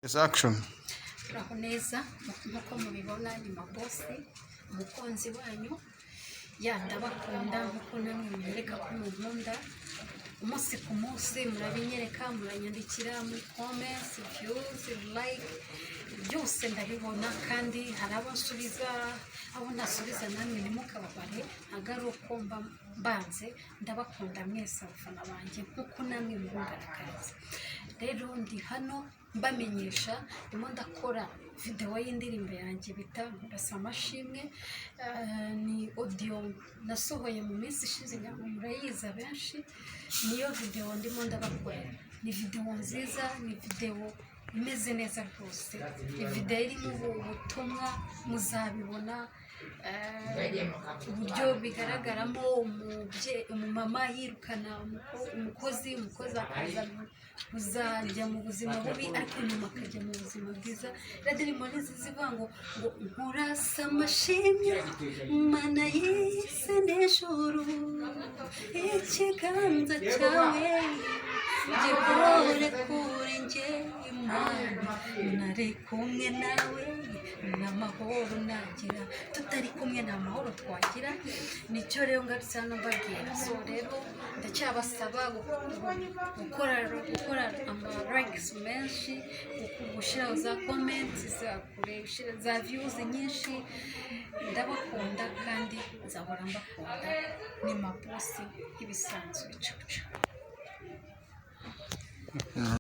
Yes, action. Muraho neza. Nk'uko mubibona, ni Mabosi, umukunzi wanyu. Ya, ndabakunda nk'uko namwe munyereka ko munkunda umunsi ku munsi. Murabinyereka, muranyandikira muri comments, views, like, byose ndabibona. Kandi hari abo nsubiza, abo ntasubiza namwe ntimukababare, ntabwo ari uko mba mbanze. Ndabakunda mwese, abafana banjye, nk'uko namwe mubungaragariza. Rero ndi hano mbamenyesha, ndimo ndakora videwo y'indirimbo yanjye bita "Nkurasa Amashimwe". Ni audio nasohoye mu minsi ishize, ngira ngo murayizi abenshi. Niyo videwo ndimo ndabakorera. Ni videwo nziza, ni videwo imeze neza rwose, ni videwo irimo ubutumwa. Muzabibona uburyo bigaragaramo umumama yirukana umukozi, umukozi akaza kuzajya mu buzima bubi, ariko nyuma akajya mu buzima bwiza. Rero indirimbo ni nziza, ivuga ngo "Nkurasa amashimwe, Mana y'isi n'ijuru, ikiganza cyawe gihore kuri njye. Imana, nari kumwe nawe n'amahoro nagira, tutari kumwe nta mahoro twagira." Nicyo rero ngarutse hano mbabwira. So rero ndacyabasaba gukora ama likes menshi, gushyiraho za comments, za kure, za views nyinshi. Ndabakunda kandi nzahora mbakunda. Ni Mabosi nk'ibisanzwe. Ciao ciao.